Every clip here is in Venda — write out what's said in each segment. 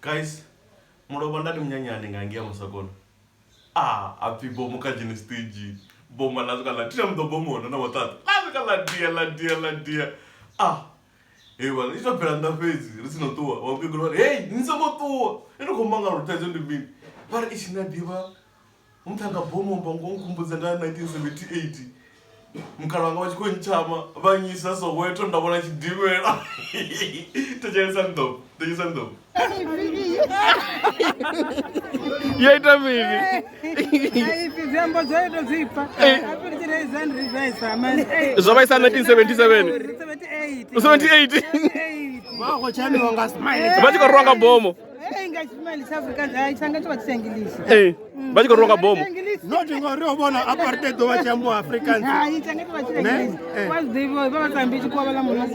Guys, mulovha nda ndi munyanyani nga ngei Masakona. Ah, a pfi bomo kha dzhene stage. Bomo ḽa swika ḽa thina muḓo bomona na maṱaṱa. Ḽa swika ḽa dia ḽa dia ḽa dia. Ah, hei vhala i tou bvela nnḓa fhedzi ri si no ṱuwa. Vha mukegulu vha ri, "Hei, ni songo ṱuwa." Nṋe ndi khou mangala uri thaidzo ndi mini. Vha ri, "Eish ni a ḓivha muṱhannga bomo mba ngo nkhumbudza nga 1978 mukala wanga vha tshi khou ntshama vha nyisa Soweto nda vhona tshidimela." Thetshelesa nḓou, thetshelesa nḓou. Yo ita mini? Ipfi dziambo dzo ito dzi pfa. Zwo vhaisa 1977. 78. Vha khou tshamiwa nga smile. Vha tshi khou rwiwa nga bomo. Nga tshimali tsha Afrikaans hayi tshanga tsho vha tshi English. Ee, vha tshi khou rwiwa nga bomo. Not ngori o vhona apartheid vha tshi ambiwa Afrikaans. Hayi tshanga tsho vha tshi Ne? English. Eh. Wa zwi ḓivha vha vha tambi tshikhuwa vha ḽa muno.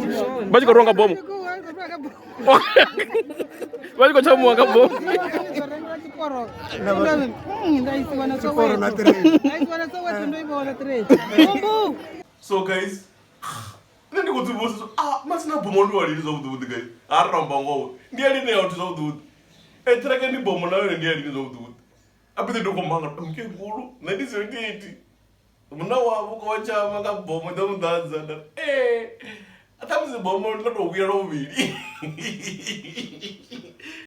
Vha tshi khou rwiwa nga bomo. Vha tshi khou tshamuwa nga bomo. Tshiporo na train. So guys, nṋe ndi khou dzi vhudzisa zwa, ah masina bomo ndi wa lini zwavhuḓi vhuḓi guys. Ha ri amba ngoho. Ndi ya lini ya vhathu zwavhuḓi vhuḓi. E ṱhireke ndi bomo na yone ndi ya lini zwavhuḓi vhuḓi. A fhedzi ndi khou mangala mukegulu 1978 munna wavho kho vha tshama nga bomo ḓo mu ḓadza nda ee ṱhamusi bomo ḽo tou vhuya lwa vhuvhili.